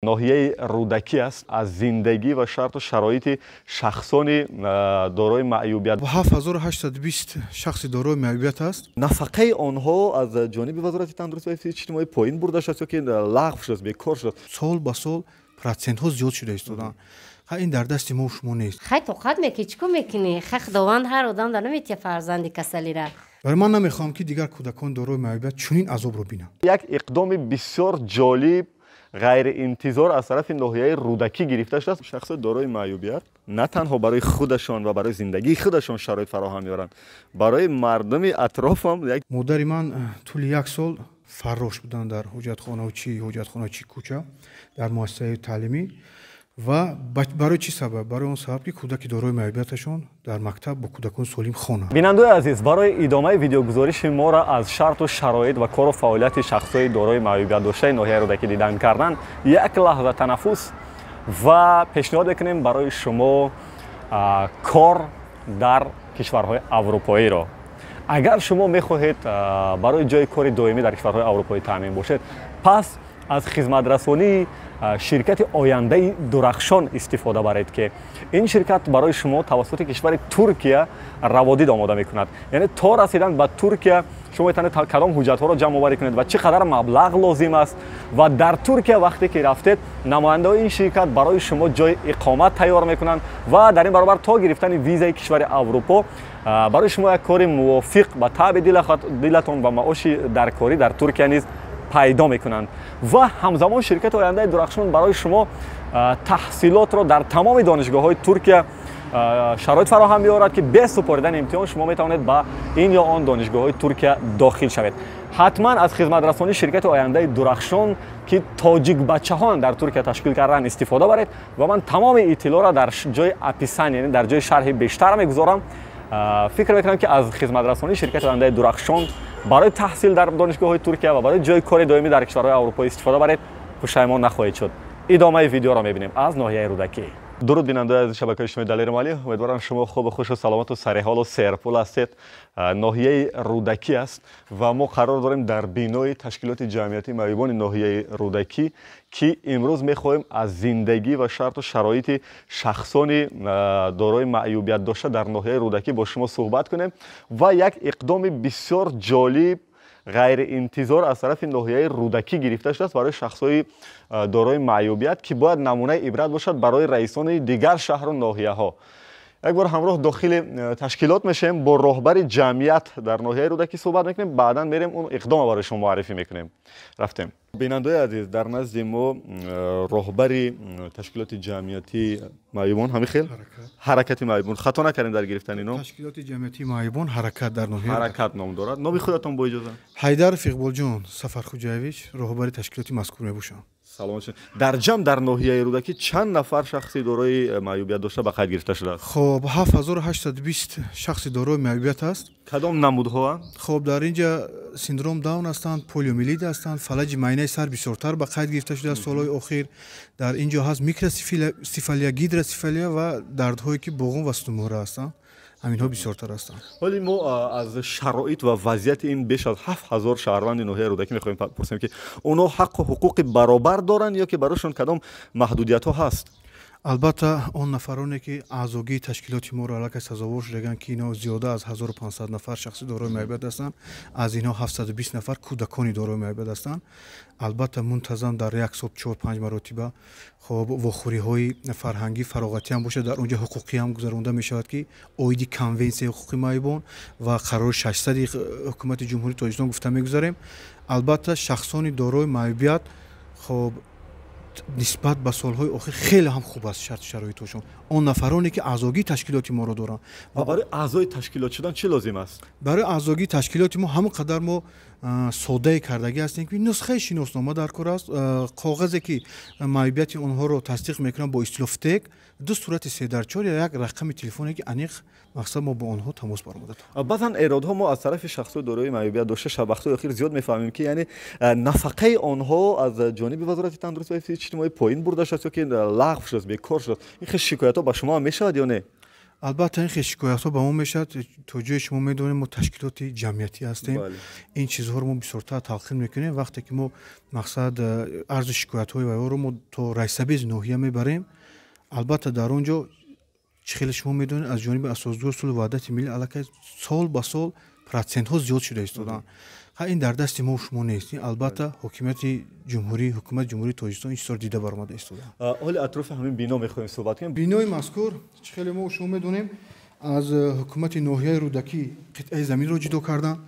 Ноҳияи Рӯдакӣ аст. Аз зиндагӣ ва шарту шароити шахсони дорои маъюбият. 7820 шахси дорои маъюбият аст. Нафақаи онҳо аз ҷониби Вазорати тандурустӣ ва ҳифзи иҷтимоӣ поин бурда шудааст ё ки лағв шудааст, бекор шудааст? Сол ба сол процентҳо зиёд шуда истодаанд. Ха, ин дар дасти мо шумо нест. Хай, тоқат мекунӣ, чӣ кор мекунӣ? Хай, Худованд ҳар одам дар наметия фарзанди касалира. Барои ман намехоҳам, ки дигар кӯдакон дорои маъюбият чунин азобро бинанд. Як иқдоми бисёр ҷолиб, ғайриинтизор аз тарафи ноҳияи Рӯдакӣ гирифта шудааст. Шахсои дорои маъюбият на танҳо барои худашон ва барои зиндагии худашон шароит фароҳам меоранд, барои мардуми атрофам як Модари ман тӯли як сол фаррош буданд дар ҳоҷатхонаву чи ҳоҷатхона, чи кӯча, дар муассисаи таълимӣ. Ва барои чӣ сабаб? Барои он сабаб, ки кӯдаки дорои маъюбияташон дар мактаб бо кӯдакони солим хонанд. Бинандаои азиз, барои идомаи видеогузориши моро аз шарту шароит ва кору фаъолияти шахсҳои дорои маъюбият доштаи ноҳияи Рӯдакӣ дидан кардан, як лаҳза танаффус ва пешниҳод мекунем барои шумо кор дар кишварҳои аврупоиро. Агар шумо мехоҳед барои ҷои кори доимӣ дар кишварҳои аврупоӣ таъмин бошед, пас аз хизматрасонии ширкати «Ояндаи дурахшон» истифода баред, ки ин ширкат барои шумо тавассути кишвари Туркия раводид омода мекунад. Яъне то расидан ба Туркия шумо метавонед кадом ҳуҷҷатҳоро ҷамъоварӣ кунед ва чӣ қадар маблағ лозим аст. Ва дар Туркия вақте ки рафтед, намояндаҳои ин ширкат барои шумо ҷои иқомат тайёр мекунанд ва дар ин баробар то гирифтани визаи кишвари Аврупо барои шумо як кори мувофиқ ба таъби дилатон ва маоши даркорӣ дар Туркия низ пайдо мекунанд. Ва ҳамзамон ширкати «Ояндаи дурахшон» барои шумо таҳсилотро дар тамоми донишгоҳҳои Туркия шароит фароҳам меорад, ки бе супоридани имтиҳон шумо метавонед ба ин ё он донишгоҳҳои Туркия дохил шавед. Ҳатман аз хизматрасонии ширкати «Ояндаи дурахшон», ки тоҷикбачаҳоан дар Туркия ташкил кардан, истифода баред. Ва ман тамоми иттилоъро дар ҷои описание, яъне дар ҷои шарҳи бештар мегузорам. Фикр мекунам, ки аз хизматрасонии ширкати «Ояндаи дурахшон» барои таҳсил дар донишгоҳҳои Туркия ва барои ҷои кори доимӣ дар кишварҳои аврупоӣ истифода баред, пушаймон нахоҳед шуд. Идомаи видеоро мебинем аз ноҳияи Рӯдакӣ. Дуруд, бинандаои азизи шабакаи иҷтимоии Далери Малӣ. Умедворам, шумо хубу хушу саломату сариҳолу серпул ҳастед. Ноҳияи Рӯдакӣ аст ва мо қарор дорем дар бинои ташкилоти ҷамъиятии маъюбони ноҳияи Рӯдакӣ, ки имрӯз мехоҳем аз зиндагӣ ва шарту шароити шахсони дорои маъюбият дошта дар ноҳияи Рӯдакӣ бо шумо суҳбат кунем. Ва як иқдоми бисёр ҷолиб, ғайриинтизор аз тарафи ноҳияи Рӯдакӣ гирифта шудааст барои шахсҳои дорои маъюбият, ки бояд намунаи ибрат бошад барои раисони дигар шаҳру ноҳияҳо. Як бор ҳамроҳ дохили ташкилот мешавем, бо роҳбари ҷамъият дар ноҳияи Рӯдакӣ суҳбат мекунем, баъдан мерем, он иқдома барои шумо муаррифӣ мекунем. Рафтем. Бинандаои азиз, дар назди мо роҳбари ташкилоти ҷамъиятии маъюбон, ҳамин хел, «Ҳаракати маъюбон», хато накардем дар гирифтани ном? Ташкилоти ҷамъиятии маъюбон «Ҳаракат» дар ноҳия. «Ҳаракат» ном дорад. Номи худатон бо иҷоза? Ҳайдаров Иқболҷон Сафархуҷаевич, роҳбари ташкилоти мазкур мебошам. Саломат шавед. Дар ҷамъ дар ноҳияи Рӯдакӣ чанд нафар шахси дорои маъюбият дошта ба қайд гирифта шудааст? Хоб, 7820 шахси дорои маъюбият аст. Кадом намудҳоанд? Хоб, дар ин ҷа синдром Даун ҳастанд, полиомиелит ҳастанд, фалаҷи майнаи сар бисёртар ба қайд гирифта шудааст солҳои охир. Дар ин ҷо ҳаст микроцефалия, гидроцефалия ва дардҳое, ки буғум ва сутунмуҳра ҳастанд, ҳаминҳо бисёртар ҳастанд. Ҳоли мо аз шароит ва вазъияти ин беш аз 7000 шаҳрванди ноҳияи Рӯдакӣ мехоҳем пурсем, ки онҳо ҳаққу ҳуқуқи баробар доранд ё ки барояшон кадом маҳдудиятҳо ҳаст? Албатта, он нафароне, ки аъзогии ташкилоти моро аллакай сазовор шудаганд, ки инҳо зиёда аз 1500 нафар шахси дорои маъюбият ҳастанд, аз инҳо 720 нафар кӯдакони дорои маъюбият ҳастанд. Албатта, мунтазам дар як сол чор панҷ маротиба, хоб, вохӯриҳои фарҳангӣ, фароғатӣ ҳам бошад, дар он ҷо ҳуқуқӣ ҳам гузаронда мешавад, ки оиди Конвенсияи ҳуқуқи маъюбон ва қарори 600-и Ҳукумати Ҷумҳурии Тоҷикистон гуфта мегузарем. Албатта, шахсони дорои маъюбият, хоб, нисбат ба солҳои охир хеле ҳам хуб аст шарту шароитошон, он нафароне, ки аъзогии ташкилоти моро доранд. Ва барои аъзои ташкилот шудан чӣ лозим аст? Барои аъзогии ташкилоти мо ҳамон қадар мо соддае кардагӣ ҳастем, ки нусхаи шиноснома дар кор аст, коғазе, ки маъюбияти онҳоро тасдиқ мекунанд, бо истилоҳ ФТЕК, ду сурати 3 дар 4 ё як рақами телефоне, ки аниқ мақсад мо бо онҳо тамос баромада. Баъзан эродҳо мо аз тарафи шахсҳои дорои маъюбият дошта вақтҳои охир зиёд мефаҳмем, ки яъне нафақаи онҳо аз ҷониби Вазорати тандурустӣ ва ҳифзи иҷтимоӣ поин бурда шудааст ё ки лағв шудааст, бекор шудааст. Ин хел шикоятҳо ба шумо ҳам мешавад ё не? Албатта, ин хел шикоятҳо ба мо мешавад. То ҷое шумо медонем, мо ташкилоти ҷамъиятӣ ҳастем, ин чизҳоро мо бисёртар талқин мекунем. Вақте ки мо мақсад арзу шикоятҳои вайҳоро мо то раисабези ноҳия мебарем, албатта дар он ҷо чӣ хеле шумо медонед, аз ҷониби Асосгузори сулҳу ваҳдати миллӣ аллакай сол ба сол процентҳо зиёд шуда истодаанд. Ин дар дасти мо шумо нест. Ин албатта ҳокимияти ҷумҳурӣ, ҳукумати Ҷумҳурии Тоҷикистон ин чизҳоро дида баромада истодаанд. Ҳоли атрофи ҳамин бино мехоҳем суҳбат кунем. Бинои мазкур, чӣ хеле мо шумо медонем, аз ҳукумати ноҳияи Рӯдакӣ қитъаи заминро ҷудо карданд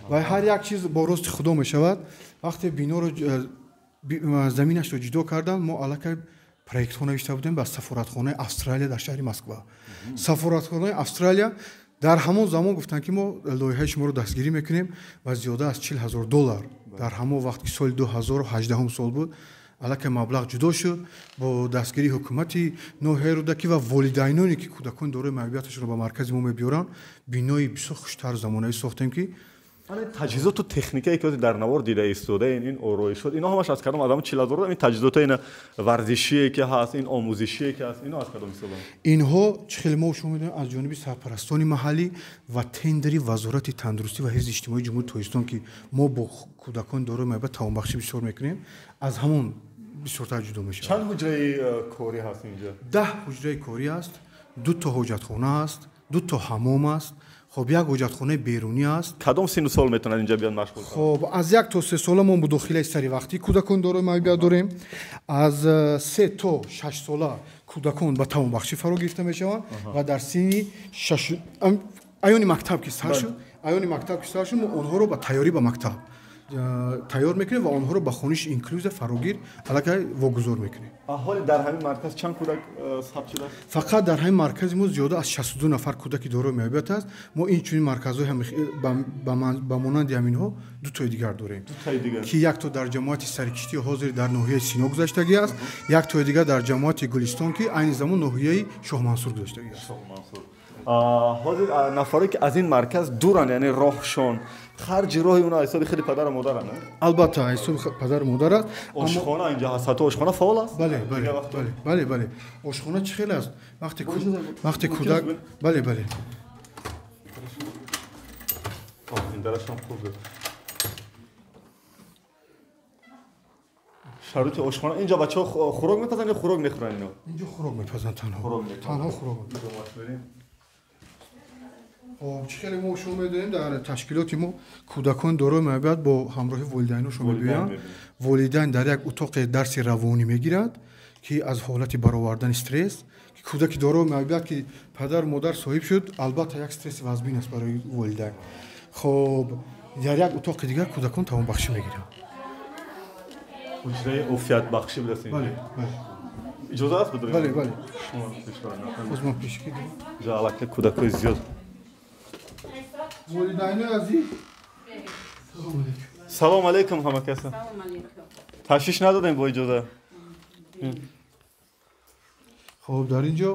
ва ҳар як чиз бо рости Худо мешавад. Вақте биноро заминашро ҷудо карданд, мо аллакай проектҳо навишта будем ба сафоратхонаи Австралия дар шаҳри Москва. Сафоратхонаи Австралия дар ҳамон замон гуфтанд, ки мо лоиҳаи шуморо дастгирӣ мекунем ва зиёда аз 40 000 доллар дар ҳамон вақт, ки соли 2018 сол буд, аллакай маблағ ҷудо шуд. Бо дастгирии ҳукумати ноҳияи Рӯдакӣ ва волидайноне, ки кӯдакони дорои маъюбияташонро ба маркази мо мебиёранд, бинои бисёр хуштару замонавӣ сохтем, ки таҷҳизоту техникае ки дар навор дида истодаем, ин ороишот, ино ҳамаш аз кадом, аз ҳамон 40 000? Ин таҷҳизото, ин варзишие ки ҳаст, ин омӯзишие ки ҳаст, ино аз кадом ҳисобанд? Инҳо, чӣ хеле мо шумо медонем, аз ҷониби сарпарастони маҳаллӣ ва тендери Вазорати тандурустӣ ва ҳифзи иҷтимоии Ҷумҳурии Тоҷикистон, ки мо бо кӯдакони дорои маъюбият тавонбахшӣ бисёр мекунем, аз ҳамон бисёртар ҷудо мешавад. Чанд ҳуҷраи корӣ ҳаст инҷа? 10 ҳуҷраи корӣ аст, ду то ҳоҷатхона аст, ду то ҳамом аст, хоб, як ҳоҷатхонаи берунӣ аст. Кадом синну сол метавонад инҷа биёд машғул? Хоб, аз 1 то 3 сола мо мудохилаи саривақтии кӯдакон дорои маъюбият дорем. Аз 3 то 6 сола кӯдакон ба тавонбахшӣ фаро гирифта мешаванд ва дар синни аёни мактаб ки сар шуд, аёни мактаб ки сар шуд, мо онҳоро ба тайёрӣ ба мактаб тайёр мекунем ва онҳоро ба хониши инклюзия фарогир аллакай вогузор мекунем. Ҳоли дар ҳамин марказ чанд кӯдак сабт шудааст? Фақат дар ҳамин маркази мо зиёда аз 62 нафар кӯдаки дорои маъюбият аст. Мо инчунин марказҳои ба монанди ҳаминҳо дутои дигар дорем, ки якто дар ҷамоати Сарикиштии ҳозир дар ноҳияи Сино гузаштагӣ аст, яктои дигар дар ҷамоати Гулистон, ки айни замон ноҳияи Шоҳмансур гузаштагӣ аст. Ҳозир нафаре ки аз ин марказ дуранд, яъне роҳшон, харҷи роҳи онҳо ҳисоби худи падару модаранд? Албатта, ҳисоби падару модар аст. Ошхона инҷа ҳаст? Ҳатто ошхона фаъол аст? Бале, ошхона чӣ хел аст, вақте кӯдак, бале. Дарашам хуб. Шароити ошхона инҷа, бачаҳо хӯрок мепазанд ё хӯрок мехӯранд ино? Инҷо хӯрок мепазанд, танҳо танҳо хӯрок. Хоб, чӣ хеле мо шумо медонем, дар ташкилоти мо кӯдакони дорои маъюбият бо ҳамроҳи волидайношон мебиёянд. Волидайн дар як утоқе дарси равонӣ мегирад, ки аз ҳолати баровардани стресс, ки кӯдаки дорои маъюбият ки падару модар соҳиб шуд, албатта як стресси вазмин аст барои волидайн. Хоб, дар як утоқи дигар кӯдакон тавонбахшӣ мегиранд. Ҳуҷраи офиятбахшӣ будааст. Бале. Иҷоза аст бидорем? Бале, боз ман пешки. Инҷа аллакай кӯдакҳои зиёд. Волидайнои азиз. Салом алейкум ҳама каса. Ташвиш надодем, бо иҷоза. Хоб, дар ин ҷо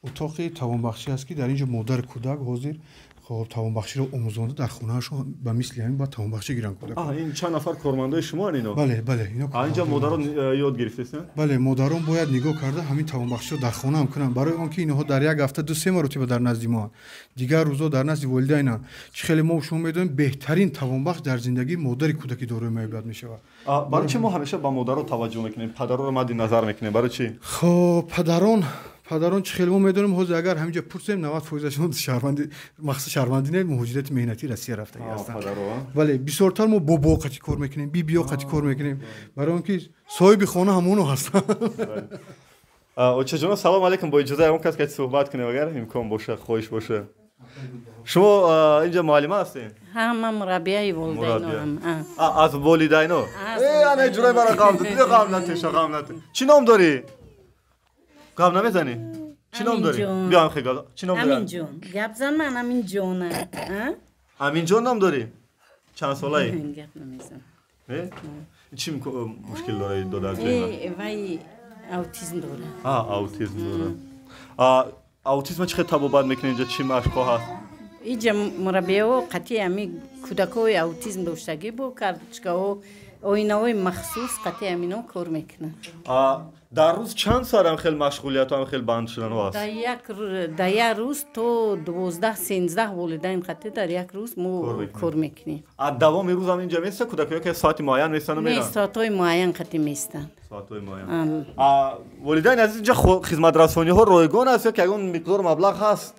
утоқи тавонбахшӣ аст, ки дар ин ҷо модари кӯдак ҳозир, хоб, тавонбахширо омӯзонда, дар хонаашон ба мисли ҳамин бояд тавонбахшӣ гиранд кӯдак. Ин чанд нафар кормандои шумоанд ино? Бале. Инҷа модарон ёд гирифтест? Бале, модарон бояд нигоҳ карда ҳамин тавонбахширо дар хона ҳам кунанд, барои он ки инҳо дар як ҳафта ду се маротиба дар назди моанд, дигар рӯзо дар назди волидайнанд. Чӣ хеле мо шумо медонем, беҳтарин тавонбахш дар зиндагии модари кӯдаки дорои маъюбият мешавад. Барои чӣ мо ҳамеша ба модаро таваҷҷӯҳ мекунем, падарро мадди назар мекунем? Барои чӣ? Хоб, падарон, чӣ хеле мо медонем, ҳозир агар ҳаминҷо пурсем, 90 фоизашон шаҳрванди, махсус шаҳрванди не, муҳоҷирати меҳнатии Россия рафтагӣ ҳастанд. Бале, бисёртар мо бобо қати кор мекунем, бибиё қати кор мекунем, барои он ки соҳиби хона ҳамоно ҳастанд. Очаҷоно, салом алейкум. Бо иҷоза, ягон кас кати суҳбат кунем, агар имкон боша, хоҳиш боша. Шумо инҷа муаллима ҳастед? Ҳа, ман мураббияи волидайноам. Аз волидайно? Ана ҷурои мара ғам дод. Ғам натеша, ғам нате. Чӣ ном дорӣ? Гап намезанӣ? Чӣ ном дорӣ? Биё, ҳам хел. Чӣ ном дорӣ? Аминҷон. Гап зан, ман Аминҷона. Аминҷон ном дорӣ? Чанд солаӣ? Гап намезанам. Чӣ мушкил дорад додар ҷои? Вай аутизм дорад. Аутизм дорад. Аутизма чӣ хел табобат мекунед инҷа? Чӣ машқҳо ҳаст? Иҷа мураббияҳо қатъи ҳами кӯдакҳои аутизм доштагӣ бо карточкаҳо, оинаҳои махсус қатъи ҳамино кор мекунанд. Дар рӯз чанд соат ҳам хел машғулияту ҳам хел банд шуданҳо аст? Дар як рӯз то 12-13 волидайн қатӣ дар як рӯз мо кор мекунем. Давоми рӯз ҳам инҷа места кӯдакҳо ки соати муайян местану меранд? Не, соатҳои муайян қатӣ местанд. Соатҳои муайян. Волидайн азиз, инҷа хизматрасониҳо ройгон аст ё ки ягон миқдор маблағ ҳаст?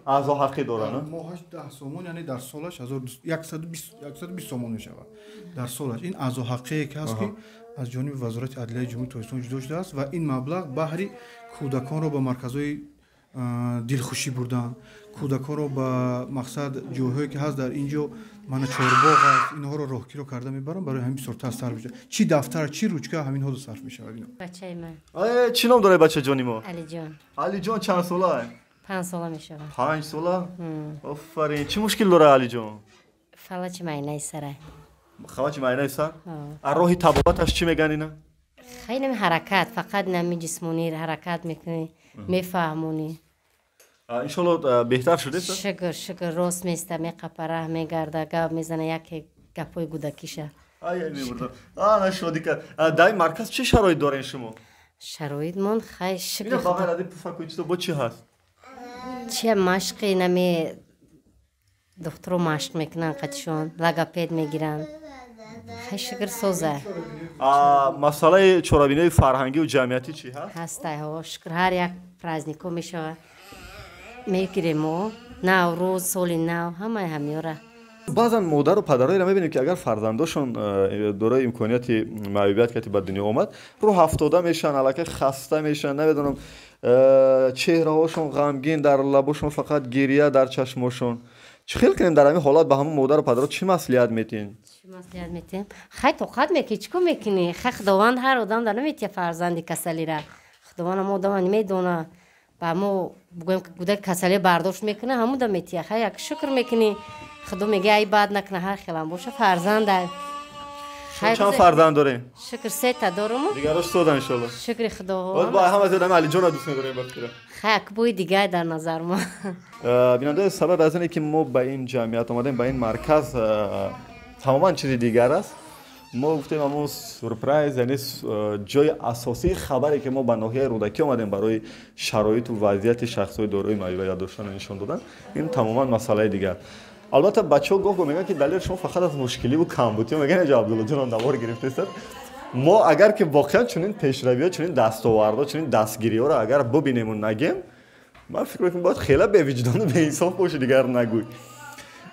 Аъзо ҳаққӣ доранд. Моҳаш 10 сомон, яъне дар солаш 120 сомон мешавад. Дар солаш ин аъзо ҳаққие ки ҳаст, ки аз ҷониби Вазорати адлияи Ҷумҳурии Тоҷикистон ҷудо шудааст ва ин маблағ баҳри кӯдаконро ба марказҳои дилхушӣ бурдан, кӯдаконро ба мақсад ҷойҳое ки ҳаст дар ин ҷо, мана чорбоғ аст, инҳоро роҳкиро карда мебарам, барои ҳамин бисёртар сарф мешавад. Чи дафтар, чи ручка, ҳаминҳо сарф мешавад. Бачаи ман. Чӣ ном дорад бачаҷони мо? Алиҷон. Алиҷон чанд сола? 5 сола мешавад. 5 сола? Офарин. Чӣ мушкил дорад Алиҷон? Фалаҷи майнаи сара. Фалаҷи майнаи сар? А роҳи табобаташ чӣ меган ина? Хеле ҳаракат, фақат нами ҷисмонӣ ҳаракат мекунӣ, мефаҳмонӣ. Иншолло беҳтар шудест? Шукр, шукр, рост места, меқапа, раҳ мегарда, гап мезана, яке гапҳои гудакиша. Ай, мебурдам. Ана шодӣ кард. Дар ин марказ чӣ шароит дорен шумо? Шароитмон хай шукр. Ина бағайр аз ин пуфаку ин чизо бо чӣ ҳаст? Чи машқи нами духтуро машқ мекунанд қатишон, логопед мегиранд. Хай шукр соза. Масъалаи чорабиниҳои фарҳангию ҷамъиятӣ чӣ ҳаст? Ҳастай, ҳо, шукр, ҳар як праздникҳо мешавад. Мегирем мо Наврӯз, соли нав, ҳамаи ҳамёра. Баъзан модару падарҳоеро мебинем, ки агар фарзандошон дорои имконияти маъюбият кати ба дунё омад, рӯҳ афтода мешаванд, аллакай хаста мешаванд, намедонам, чеҳраҳошон ғамгин, дар лабошон фақат гирия, дар чашмошон. Чӣ хел кунем дар ҳамин ҳолат? Ба ҳамон модару падарҳо чӣ маслиҳат метиҳем? Чӣ маслиҳат метиҳем? Хай тоқат мекунӣ, чӣ кор мекунӣ? Хай Худованд ҳар одам дар наметиҳад фарзанди касалира. Худованд ҳама одама намедона. Ба мо бигӯем ки кӯдак касалӣ бардошт мекунад, ҳамуда метиҳад. Хай як шукр мекунӣ, Худо мега ай бад накунад, ҳар хелам боша фарзанда. Чанд фарзанд дорем? Шукр, 3 та дорум. Дигарош сода иншолло. Шукри Худо. Боз бо ҳама зиёд ҳама Алиҷонро дӯст медорем ба фикра. Хай як бӯи дигар дар назар мо. Бинандаи, сабаб аз оне ки мо ба ин ҷамъият омадем, ба ин марказ, тамоман чизи дигар аст. Мо гуфтем ҳамон сюрприз, яъне ҷои асосии хабаре ки мо ба ноҳияи Рӯдакӣ омадем барои шароиту вазъияти шахсҳои дорои маъюбият доштанро нишон додан, ин тамоман масъалаи дигар. Албатта, бачаҳо гоҳ-гоҳ мегӯянд, ки далел шумо фақат аз мушкиливу камбудиҳо мегӯянд. Инҷо Абдуллоҷонам навор гирифтаистад. Мо агар ки воқеан чунин пешравиҳо, чунин дастовардҳо, чунин дастгириҳоро агар бубинему нагем, ман фикр мекунам, бояд хеле бевиҷдону беинсоф бошӣ, дигар нагӯй.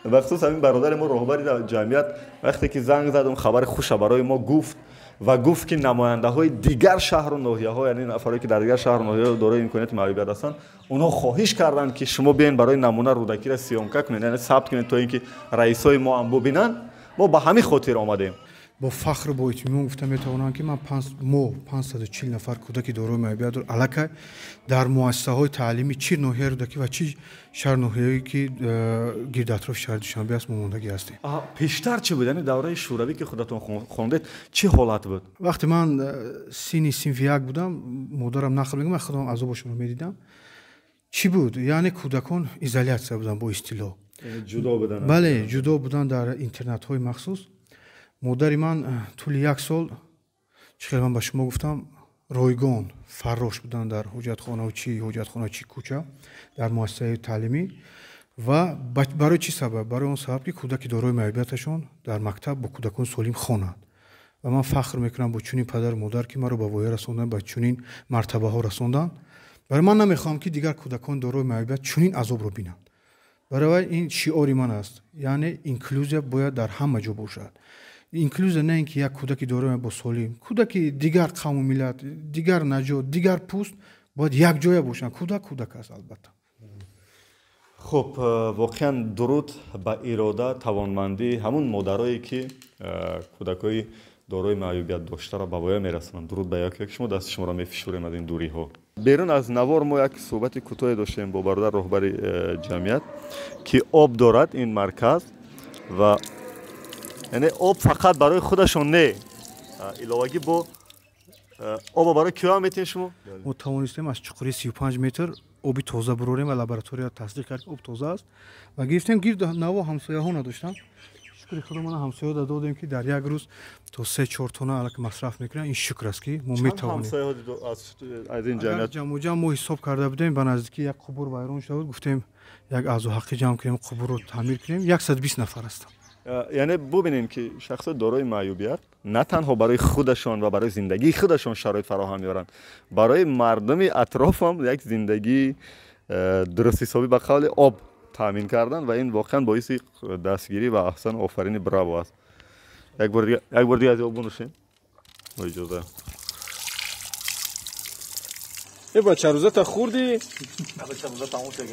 Бахусус ҳамин бародари мо, роҳбари ҷамъият, вақте ки занг задум, хабари хуша барои мо гуфт ва гуфт, ки намояндаҳои дигар шаҳру ноҳияҳо, яъне нафарое ки дар дигар шаҳру ноҳияҳо дорои имконияти маъюбият ҳастанд, онҳо хоҳиш карданд, ки шумо биёен барои намуна Рӯдакиро съёмка кунед, яъне сабт кунед, то ин ки раисои мо ҳам бубинанд. Мо ба ҳамин хотир омадем. Бо фахру бо итминон гуфта метавонам, ки ман мо 540 нафар кӯдаки дорои маъюбият дор аллакай дар муассисаҳои таълимӣ, чи ноҳияи Рӯдакӣ ва чи шаҳр ноҳияе ки гирди атрофи шаҳри Душанбе аст, мо мондагӣ ҳастем. Пештар чӣ буд? Яъне давраи шӯравӣ ки худатон хондед, чӣ ҳолат буд? Вақте ман синни синфи як будам, модарам нақл мекунад, ман худам азобашонро медидам, чӣ буд. Яъне кӯдакон изолятсия буданд, бо истилоҳ. Ҷудо буданд. Бале, ҷудо буданд дар интернатҳои махсус. Модари ман тӯли як сол, чӣ хел ман ба шумо гуфтам, ройгон фаррош буданд дар ҳоҷатхонаву чи ҳоҷатхона, чи кӯча, дар муассисаи таълимӣ. Ва барои чӣ сабаб? Барои он сабаб, ки кӯдаки дорои маъюбияташон дар мактаб бо кӯдакон солим хонанд. Ва ман фахр мекунам бо чунин падару модар, ки маро ба воя расонданд, ба чунин мартабаҳо расонданд. Барои ман намехоҳам, ки дигар кӯдакон дорои маъюбият чунин азобро бинанд. Барои вай ин шиори ман аст, яъне инклюзия бояд дар ҳама ҷо бошад. Инклюзия на ин ки як кӯдаки дорои бо солим, кӯдаки дигар қавму миллат, дигар наҷот, дигар пӯст бояд якҷоя бошанд. Кӯдак кӯдак аст, албатта. Хуб, воқеан дуруд ба ирода, тавонмандии ҳамун модарое, ки кӯдакҳои дорои маъюбият доштаро ба воя мерасонанд. Дуруд ба яке шумо, дасти шуморо мефишурем аз ин дуриҳо. Берун аз навор мо як суҳбати кӯтоҳе доштем бо бародар, роҳбари ҷамъият, ки об дорад ин марказ ва яъне об фақат барои худашон не, иловагӣ бо обо барои киё ҳам метиҳед шумо? Мо тавонистем аз чуқурии 35 метр оби тоза бурорем ва лаборатория тасдиқ кард, ки об тоза аст, ва гирифтем. Гирду наво ҳамсояҳо надоштам. Шукри Худо, мана ҳамсояҳо додем, ки дар як рӯз то 3-4 тонна алак масраф мекунанд. Ин шукр аст, ки мо метавонем. Аз ин ҷамъият ҷамъу ҷамъ мо ҳисоб карда будем, ба наздики як қубур вайрон шуда буд, гуфтем як аъзо ҳаққӣ ҷамъ кунем, қубурро таъмир кунем. 120 нафар ҳастанд. Яъне бубинем, ки шахсони дорои маъюбият на танҳо барои худашон ва барои зиндагии худашон шароит фароҳам меоранд, барои мардуми атрофам як зиндагии дурустҳисобӣ, ба қавли об таъмин кардан, ва ин воқеан боиси дастгирӣ ва аҳсан офарини браво аст. Як бор дига аз об бинӯшем бо иҷоза. Э, бача, рӯзата хӯрдӣ? Бача, рӯза тамом шуд.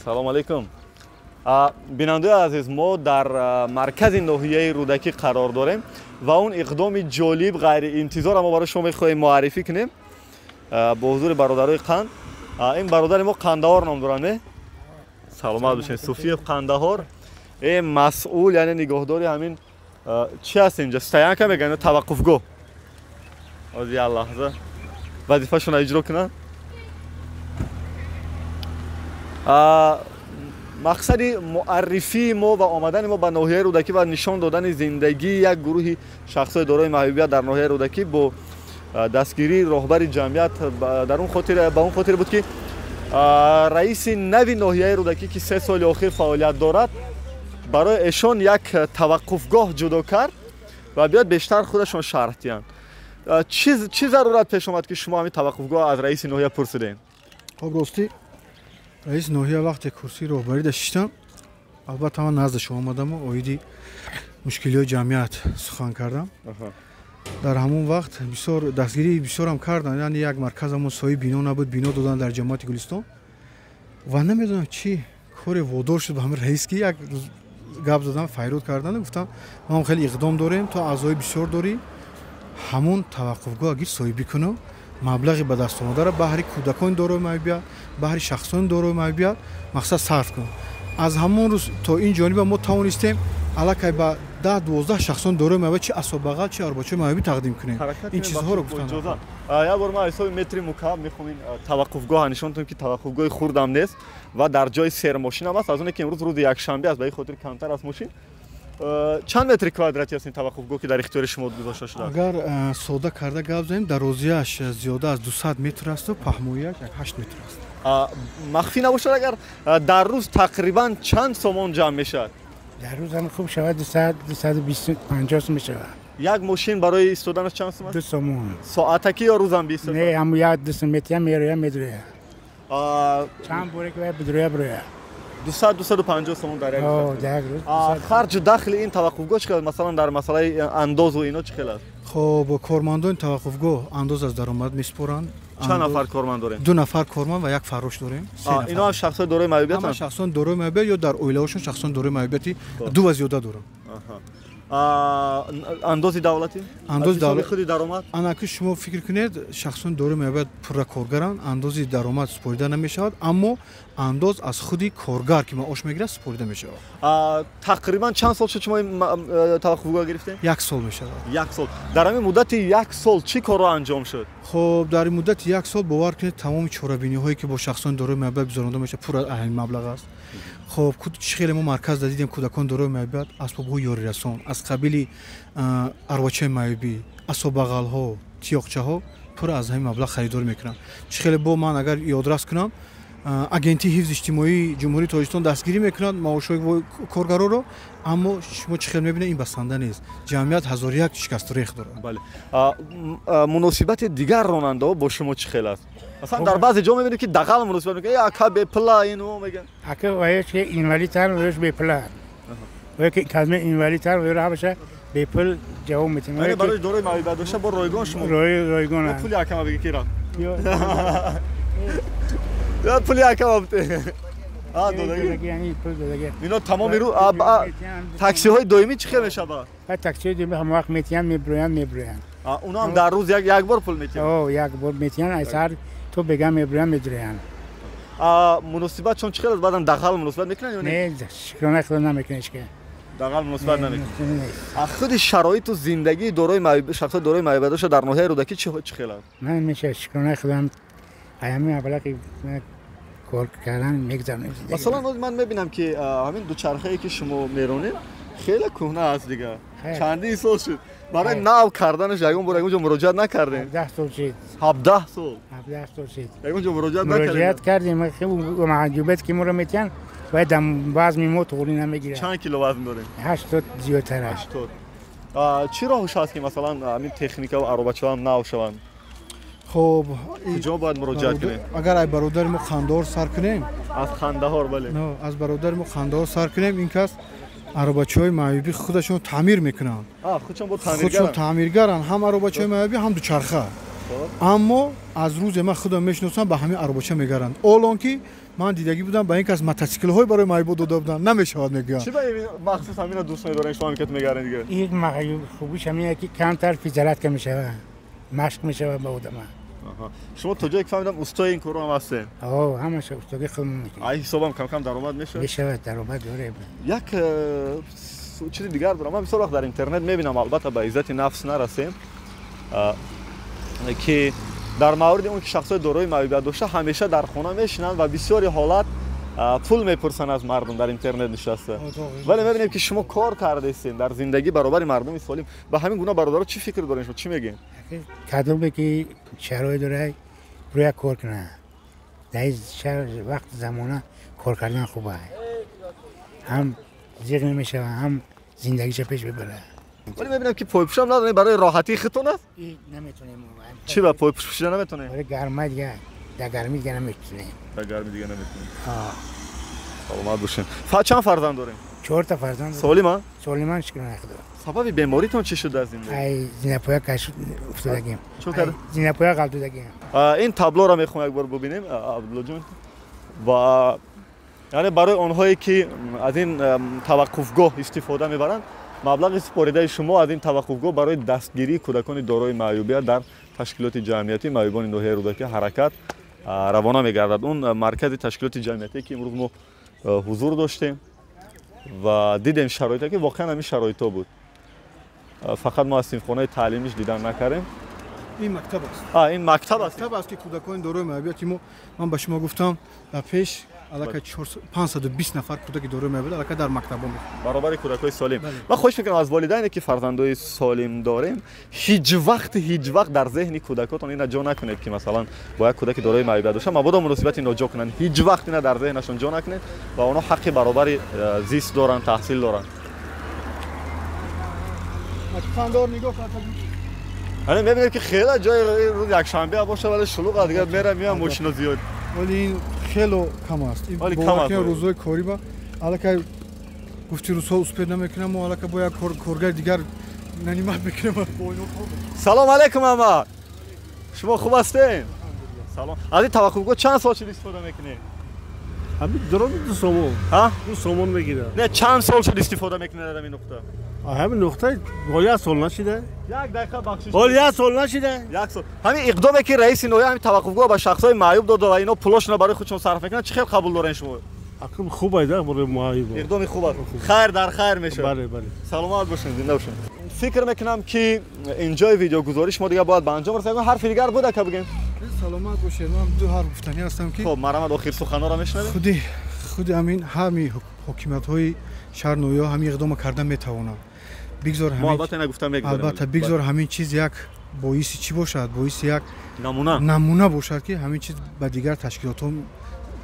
Салом алейкум, бинандаи азиз. Мо дар маркази ноҳияи Рӯдакӣ қарор дорем ва он иқдоми ҷолиб, ғайриинтизорро мо барои шумо мехоҳем муаррифӣ кунем бо ҳузури бародарои қанд. Ин бародари мо Қандаҳор ном доранд, не? Саломат бошед. Суфиев Қандаҳор, э масъул, яъне нигоҳдори ҳамин чӣ аст инҷа, стоянка мегӯянд, таваққуфгоҳ. Ҳозир як лаҳза вазифашонро иҷро кунанд. Мақсади муаррифии мо ва омадани мо ба ноҳияи Рӯдакӣ ва нишон додани зиндагии як гурӯҳи шахсҳои дорои маъюбият дар ноҳияи Рӯдакӣ бо дастгирии роҳбари ҷамъият дар он хотир ба он хотир буд, ки раиси нави ноҳияи Рӯдакӣ, ки 3 соли охир фаъолият дорад, барои эшон як таваққуфгоҳ ҷудо кард ва биёд бештар худашон шарҳ диҳанд. Чӣ зарурат пеш омад, ки шумо ҳамин таваққуфгоҳ аз раиси ноҳия пурсидем? Хоб, ростӣ, раиси ноҳия вақте курсии роҳбарида шиштам, албатта ман назди шумо омадаму оиди мушкилиҳои ҷамъият сухан кардам. Дар ҳамон вақт бисёр дастгирии бисёрам карданд, яъне як марказамон соҳиби бино набуд, бино доданд дар ҷамоати Гулистон. Ва намедонам, чӣ коре водор шуд ба ҳамин раис, ки як рӯз гап задам, файрод карданд, гуфтам: мо хеле иқдом дорем, то аъзои бисёр дорӣ, ҳамон таваққуфгоҳ агир соҳибӣ куну маблағи ба даст омадаро баҳри кӯдакони дорои маъюбият, баҳри шахсони дорои маъюбият мақсад сарф кун. Аз ҳамон рӯз то ин ҷониба мо тавонистем аллакай ба 10-12 шахсони дорои маъюбият, чи асобағал, чи арбочаи маъюбӣ тақдим кунем. Ин чизҳоро гуфтанд. Як бор ман ҳисоби метри мукааб мехоҳам ин таваққуфгоҳа нишон кунам, ки таваққуфгоҳи хурдам нест ва дар ҷои сермошинам аст. Аз оне ки имрӯз рӯзи якшанбе аст, ба ин хотир камтар аст мошин. Чанд метри квадратӣ аст ин таваққуфгоҳ, ки дар ихтиёри шумо гузошта шудааст? Агар сода карда гап занем, дарозияш зиёда аз 200 метр асту паҳмоияш як 8 метр аст. Махфӣ набошад, агар дар рӯз тақрибан чанд сомон ҷамъ мешавад? Дар рӯз ҳам хуб шавад, 200, 250 сом мешавад. Як мошин барои истоданаш чанд сом аст? 2 сомон. Соатакӣ ё рӯзам биистад? Не, ҳамун як 2 сом метиҳам, мероя, медроя. Чанд боре ки бидроя, бироя. 200, 250 сомон дар як рӯз. Дар як рӯз. Харҷу дахли ин таваққуфгоҳ чӣ қадр, масалан, дар масъалаи андозу ино чӣ хел аст? Хоб, кормандони таваққуфгоҳ андоз аз даромад месупоранд. Чанд нафар корманд дорем? Ду нафар корманд ва як фаррош дорем. Ино ҳам шахсони дорои маъюбиятанд? Ҳама шахсони дорои маъюбият ё дар оилаҳошон шахсони дорои маъюбияти ду ва зиёда доранд. Андози давлатӣ? Андози давлатӣ, худи даромад? Анаки шумо фикр кунед, шахсони дорои маъюбият пурра коргаранд, андози даромад супорида намешавад, аммо андоз аз худи коргар, ки маош мегирад, супорида мешавад. Тақрибан чанд сол шуд, шумо ин таваққуфгоҳ гирифтем? Як сол мешавад. Як сол. Дар ҳамин муддати як сол чӣ корро анҷом шуд? Хоб, дар муддати як сол, бовар кунед, тамоми чорабиниҳое, ки бо шахсони дорои маъюбият гузаронда мешавад, пурра ҳамин маблағ аст. Хоб, чӣ хеле мо марказ дидем, кӯдакони дорои маъюбият асбобҳои ёрирасон аз қабили арвачаи маъюбӣ, асобағалҳо, тиёқчаҳо пурра аз ҳамин маблағ харидорӣ мекунанд. Чӣ хеле бо ман агар ёдрас кунам, Агентии ҳифзи иҷтимоии Ҷумҳурии Тоҷикистон дастгирӣ мекунад маошҳои коргароро, аммо шумо чӣ хел мебинед, ин басанда нест. Ҷамъият ҳазору як шикасту рех дорад. Бале, муносибати дигар ронандаҳо бо шумо чӣ хел аст? Масалан, дар баъзе ҷо мебинем, ки дағал муносибат мекунад, ака бепула, ину мегӯянд. Ака, ваёш ки инвалидтар, ваёш бепула, ваё ки казме инвалидтар, ваёро ҳамаша бепул ҷавоб метиҳем. Яъне барои дорои маъюбият дошта бо ройгон шумо? Ройгон. Пули акама бигӣ, ки рафт, пули акама бите. Додаги? Яъне пул додаги. Ино тамоми рӯз таксиҳои доимӣ чӣ хел мешавад? Таксиҳои доимӣ ҳама вақт метиҳанд, мебироянд. Оно ҳам дар рӯз як бор пул метиҳанд? Як бор метиҳанд, аз саҳар то бега мебироянд, медироянд. Муносибат чон чӣ хел аст? Баъдан дағал муносибат мекунанд ё не? Не, шукрона Худо намекунад ҳеч ки. Дағал муносибат намекунад. Худи шароиту зиндагии шахсои дорои маъюбият дошта дар ноҳияи Рӯдакӣ чӣ хел аст? Ман мешавад, шукрона Худо, ҳамин маблағи кор кардан мегузаронем. Масалан, ман мебинам ки ҳамин дучархае ки шумо меронед хеле кӯҳна аст дигар. Чандин сол шуд. Барои нав карданаш ягон бор ягон ҷо муроҷиат накардем? 17 сол шуд. 17 сол? 17 сол шуд. Ягон ҷо муроҷиат накардем? Муроҷиат кардем, маҳҷубият ки моро метиҳанд, бояд вазни мо туғрӣ намегирад. Чанд кило вазн дорем? 80 зиёдтар аст. 80. Чӣ роҳш ҳаст ки масалан ҳамин техника ва аробачаҳо ҳам нав шаванд? Хоб, куҷо бояд муроҷиат кунем? Агар ай бародари мо Қандаҳор сар кунем, аз Қандаҳор, бале. Аз бародари мо Қандаҳор сар кунем, ин кас аробачаҳои маъюбӣ худашон таъмир мекунанд. Худшон таъмиргаранд, ҳам аробачаҳои маъюбӣ, ҳам дучарха. Аммо аз рӯзе ман худам мешиносам, ба ҳамин аробача мегаранд. Олон ки ман дидагӣ будам, ба ин кас мотосиклҳои барои маъюбо дода буданд, намешавад мегӯянд. Чӣ ба махсус ҳамина дӯст медоред шумо ҳамин мегаранд дигар? Ин хубиш ҳамин ки камтар физиотерапия мешавад, машқ мешавад ба одама. Шумо то ҷое ки фаҳмидам устои ин корро ҳам ҳастед? Ҳамаша устогӣ худмон мекунем. Ай ҳисобам кам-кам даромад мешавад? Мешавад, даромад дорем. Як чизи дигар дорам. Ман бисёр вақт дар интернет мебинам, албатта ба иззати нафс нарасем, ки дар мавриди он ки шахсҳои дорои маъюбият дошта ҳамеша дар хона мешинанд ва бисёри ҳолат пул мепурсанд аз мардум дар интернет нишаста. Вале мебинем ки шумо кор кардастед дар зиндагӣ баробари мардуми солим. Ба ҳамин гуна бародаро чӣ фикр доред шумо? Чӣ мегӯед? Кадоме ки шароит дорад рӯя кор кунад. Дар ин вақт замона кор кардан хуб аст. Ҳам зиқ намешавад, ҳам зиндагиша пеш мебарад. Вале мебинам ки пойпӯшам надоред, барои роҳатии худтон аст? Наметонем. Чӣ ба пойпӯш пӯшида наметонед? Барои гарма дигар, дар гармӣ дигар наметонем. Дар гармӣ дигар наметонем. Саломат бошед. Чанд фарзанд дорем? 4 та фарзанд. Солиман? Солиман, шукрона Худо. Сабаби беморитон чӣ шуд аз зиндагӣ? Ай зинапоя каш уфтодагим. Чӣ кард? Зинапоя ғалтудагим. Ин таблоро мехоҳам як бор бубинем, Абдуллоҷон. Ва яъне барои онҳое ки аз ин таваққуфгоҳ истифода мебаранд, маблағи супоридаи шумо аз ин таваққуфгоҳ барои дастгирии кӯдакони дорои маъюбият дар ташкилоти ҷамъиятии маъюбони ноҳияи Рӯдакӣ ҳаракат равона мегардад. Он маркази ташкилоти ҷамъиятие ки имрӯз мо ҳузур доштем ва дидем шароите ки воқеан ҳамин шароитҳо буд. Фақат мо аз синфхонаи таълимиш дидан накардем. Ин мактаб аст. Ин мактаб аст. Мактаб аст ки кӯдакони дорои маъюбияти мо, ман ба шумо гуфтам, дар пеш аллакай 520 нафар кӯдаки дорои маъюбият аллакай дар мактабҳо мехонанд. Баробари кӯдакҳои солим. Ман хоҳиш мекунам аз волидайне ки фарзандои солим дорем, ҳеҷ вақт дар зеҳни кӯдакотон ина ҷо накунед ки масалан бо як кӯдаки дорои маъюбият дошта мабодо муносибати ноҷо кунанд. Ҳеҷ вақт ина дар зеҳнашон ҷо накунед ва онҳо ҳаққи баробари зист доранд, таҳсил доранд. Ҳане мебинед ки хеле ҷои рӯз якшанбе бошад, вале шулуғ аст, дигар мерам меоям мошино зиёд. Вале ин хело кам аст. Ин рӯзҳои корӣ ба аллакай гуфти рӯзҳо успед намекунам, мо аллакай бо як коргари дигар нанимат мекунем. Салом алейкум ама. Шумо хуб ҳастед? Салом. Аз ин таваққуфгоҳ чанд сол шуд истифода мекунед? Ҳамин дурони 2 сомон. Ҳа? 2 сомон мегирад. Не, чанд сол шуд истифода мекунед аз ҳамин нуқта? Ҳамин нуқта ҳол як сол нашида. Як дақиқа бахшиш. Ҳол як сол нашида. Як сол. Ҳамин иқдоме ки раиси ноҳия ҳамин таваққуфгоҳ ба шахсҳои маъюб дода ва ино пулошонро барои худшон сарф мекунанд, чӣ хел қабул доред шумо? Акм хуб айда барои маъюб. Иқдоми хуб аст. Хайр дар хайр мешавад. Бале, бале. Саломат бошед, зинда бошед. Фикр мекунам ки инҷои видеогузориш мо дигар бояд ба анҷом расад. Ҳарфи дигар буда ка бигем? Саломат бошед. Ман ду ҳарф гуфтанӣ ҳастам ки хуб, марҳамат, охир суханҳоро мешунавем. Худи ҳамин ҳами ҳокимиятҳои шаҳр ноҳияҳо ҳамин иқдомо карда метавонанд. Бигзор ҳамин, албатта ина гуфта мегузарем. Албатта бигзор ҳамин чиз як боиси чӣ бошад? Боиси як намуна бошад ки ҳамин чиз ба дигар ташкилотҳо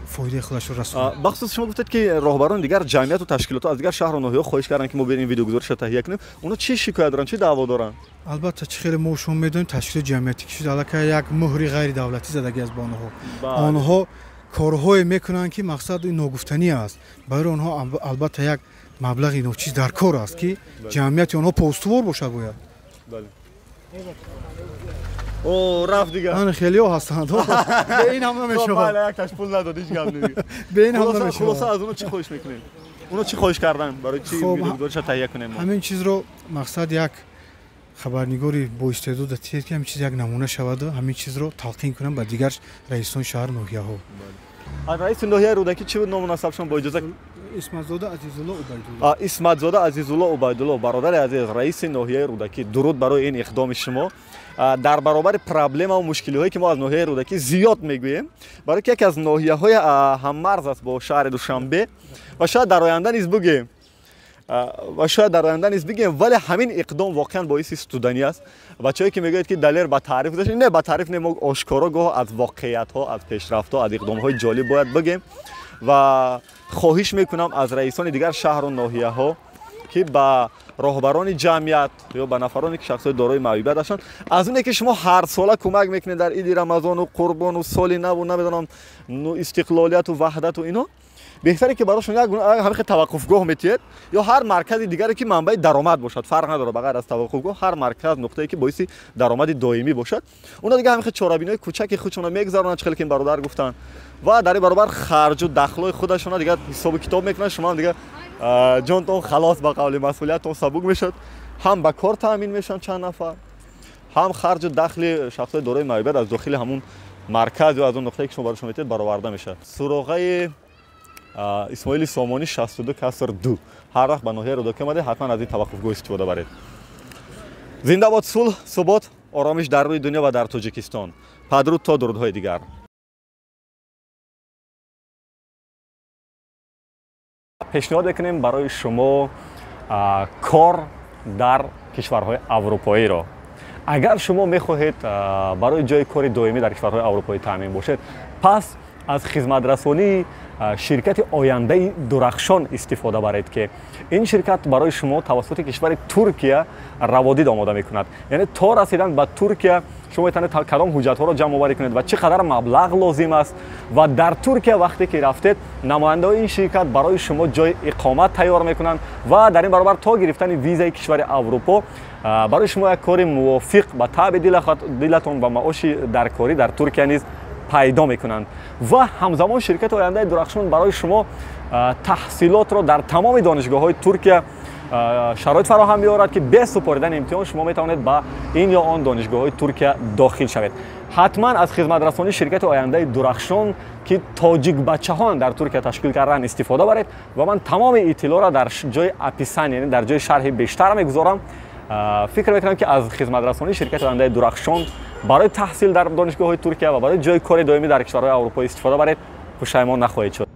фоидаи худашро расонад. Бахусус шумо гуфтед ки роҳбарони дигар ҷамъияту ташкилотҳо аз дигар шаҳру ноҳияҳо хоҳиш карданд ки мо биёем ин видеогузоришро таҳия кунем. Онҳо чӣ шикоят доранд, чӣ даъво доранд? Албатта чӣ хеле мо шумо медонем, ташкилоти ҷамъиятӣ ки шуд аллакай як муҳри ғайридавлатӣ задагӣ аст ба онҳо. Онҳо корҳое мекунанд ки мақсад ногуфтанӣ аст. Барои онҳо албатта як маблағи ночиз дар кор аст ки ҷамъияти онҳо поустувор бошад бояд. О, рафт дига. Ана хелиҳо ҳастанд. Бе ин ҳам намешавад. Якташ пул надод, ҳеҷ гап нест. Бе ин ҳам намешавад. Хулоса, аз оно чӣ хоҳиш мекунем? Оно чӣ хоҳиш кардан? Барои чӣ видеогузориша таҳия кунем? Ҳамин чизро мақсад як хабарнигори боистеъдод тиҳед, ки ҳамин чиз як намуна шаваду ҳамин чизро талқин кунам ба дигар раисони шаҳру ноҳияҳо. Раиси ноҳияи Рӯдакӣ чӣ буд ному насабшон, бо иҷоза? Исматзода Азизулло Убайдулло. Исматзода Азизулло Убайдулло, бародари азиз, раиси ноҳияи Рӯдакӣ, дуруд барои ин иқдоми шумо. Дар баробари проблемаву мушкилиҳое ки мо аз ноҳияи Рӯдакӣ зиёд мегӯем, барои ки яке аз ноҳияҳои ҳаммарз аст бо шаҳри Душанбе, ва шояд дар оянда низ бигӯем, вале ҳамин иқдом воқеан боиси студанӣ аст. Бачаҳое ки мегӯяд ки Далер ба таъриф гузашт, не, ба таъриф не, мо ошкоро гоҳ аз воқеиятҳо, аз пешрафтҳо, аз иқдомҳои ҷолиб бояд бигӯем. Ва хоҳиш мекунам аз раисони дигар шаҳру ноҳияҳо ки ба роҳбарони ҷамъият ё ба нафароне ки шахсҳои дорои маъюбият ҳастанд, аз оне ки шумо ҳарсола кӯмак мекунед дар иди Рамазону Қурбону соли наву намедонам истиқлолияту ваҳдату ино, беҳтаре ки барошон як ҳамин таваққуфгоҳ метиҳед ё ҳар маркази дигаре ки манбаи даромад бошад, фарқ надорад, ба ғайр аз таваққуфгоҳ ҳар марказ нуқтае ки боиси даромади доимӣ бошад, оно дига ҳамин чорабиниҳои кӯчаки худшонро мегузаронанд, чӣ хеле ки ин бародар гуфтанд, ва дар ин баробар харҷу дахлҳои худашона дига ҳисобу китоб мекунанд. Шумо ҳам дига ҷонтон халос, ба қавли масъулиятон сабук мешавад, ҳам ба кор таъмин мешаванд чанд нафар, ҳам харҷу дахли шахсҳои дорои маъюбият аз дохили ҳамун марказ ё аз он нуқтае ки шумо барошон метиҳед бароварда мешавад. Суроғаи Исмоили Сомонӣ 62 каср 2. Ҳар вақт ба ноҳияи Рӯдакӣ омадед, ҳатман аз ин таваққуфгоҳ истифода баред. Зинда бод сулҳ, субот, оромиш дар рӯи дунё ва дар Тоҷикистон. Падруд то дурудҳои дигар. Пешниҳод мекунем барои шумо кор дар кишварҳои аврупоиро. Агар шумо мехоҳед барои ҷои кори доимӣ дар кишварҳои аврупоӣ таъмин бошед, пас аз хизматрасонии ширкати ояндаи Дурахшон истифода баред, ки ин ширкат барои шумо тавассути кишвари Туркия раводид омода мекунад. Яъне то расидан ба Туркия шумо метавонед кадом ҳуҷҷатҳоро ҷамъоварӣ кунед ва чӣ қадар маблағ лозим аст. Ва дар Туркия вақте ки рафтед, намояндаҳои ин ширкат барои шумо ҷои иқомат тайёр мекунанд ва дар ин баробар то гирифтани визаи кишвари Аврупо барои шумо як кори мувофиқ ба таъби дилатон ва маоши даркорӣ дар Туркия низ пайдо мекунанд. Ва ҳамзамон ширкати ояндаи Дурахшон барои шумо таҳсилотро дар тамоми донишгоҳҳои Туркия шароит фароҳам меорад, ки бе супоридани имтиҳон шумо метавонед ба ин ё он донишгоҳҳои Туркия дохил шавед. Ҳатман аз хизматрасонии ширкати ояндаи Дурахшон, ки тоҷикбачаҳоан дар Туркия ташкил кардан, истифода баред. Ва ман тамоми иттилоъро дар ҷои описание, яъне дар ҷои шарҳи бештар мегузорам. Фикр мекунам ки аз хизматрасонии ширкати ояндаи Дурахшон барои таҳсил дар донишгоҳҳои Туркия ва барои ҷои кори доимӣ дар кишварҳои аврупоӣ истифода баред, пушаймон нахоҳед шуд.